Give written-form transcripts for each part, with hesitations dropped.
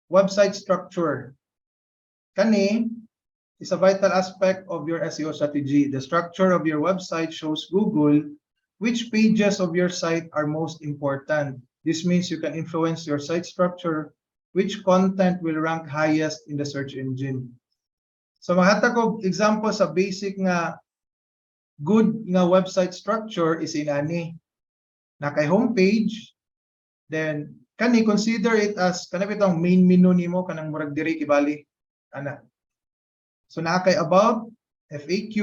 Website structure. Kani is a vital aspect of your SEO strategy. The structure of your website shows Google which pages of your site are most important. This means you can influence your site structure, which content will rank highest in the search engine. So maghatag og example sa basic nga good nga website structure is inani. Naa kay homepage, then kani consider it as kana bitong main menu nimo, kanang murag diri kibali ana. So naa kay about, FAQ,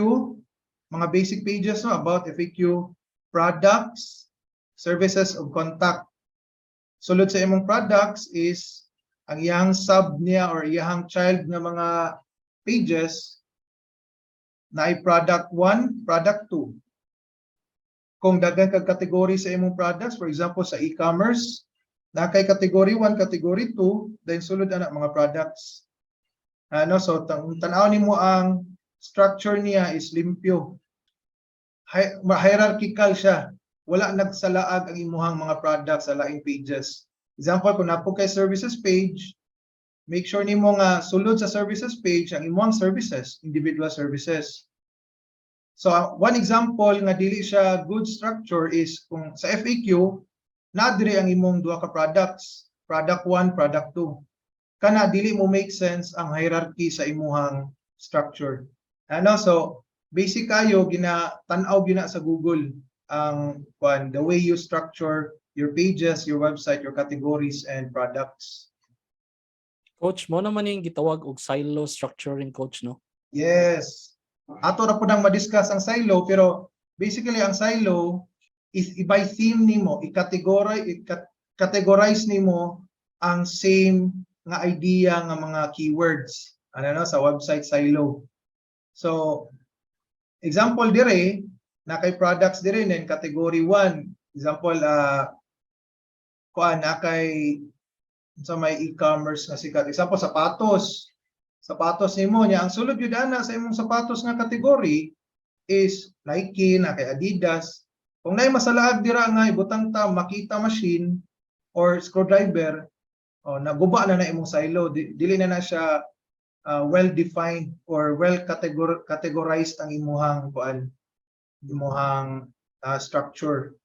mga basic pages, no, about, FAQ, products, services ug contact. Sulod sa imong products is ang iyang sub niya or iyang child nga mga pages naay product 1, product 2. Kung daghan kag category sa imong products, for example sa e-commerce, naa kay category 1, category 2, then sulod ana mga products. Ano, so tan-aw nimo ang structure niya is limpyo. Hierarchical siya. Wala nagsalaag ang imuhang mga products sa laing pages. Example, kung naa po kay services page, make sure nimo nga sulod sa services page ang imuhang services, individual services. So one example nga dili siya good structure is kung sa FAQ naa diri ang imong duha ka products, product 1, product 2. Kana dili mo make sense ang hierarchy sa imuhang structure. Ano, so basic kayo gina tan-aw gina sa Google ang kwan, the way you structure your pages, your website, your categories and products. Coach, mao naman yung gitawag og silo structuring, Coach, no? Yes. Ato ra po nang ma-discuss ang silo, pero basically ang silo is by theme nimo, i-categorize nimo ang same nga idea nga mga keywords ano, no, sa website silo. So example dire, naa kay products dire, then category 1, example, kuan, naa kay sa may e-commerce nga sikat, example sapatos, sapatos nimo niya, ang sulod yun ana sa imong sapatos nga category is Nike, naa kay Adidas. Kung naay masalaag dira nga ibutang ta Makita machine or screwdriver, oh, naguba na na imong silo. Dili na na siya well defined or well categorized ang imuhang kuan, imuhang structure.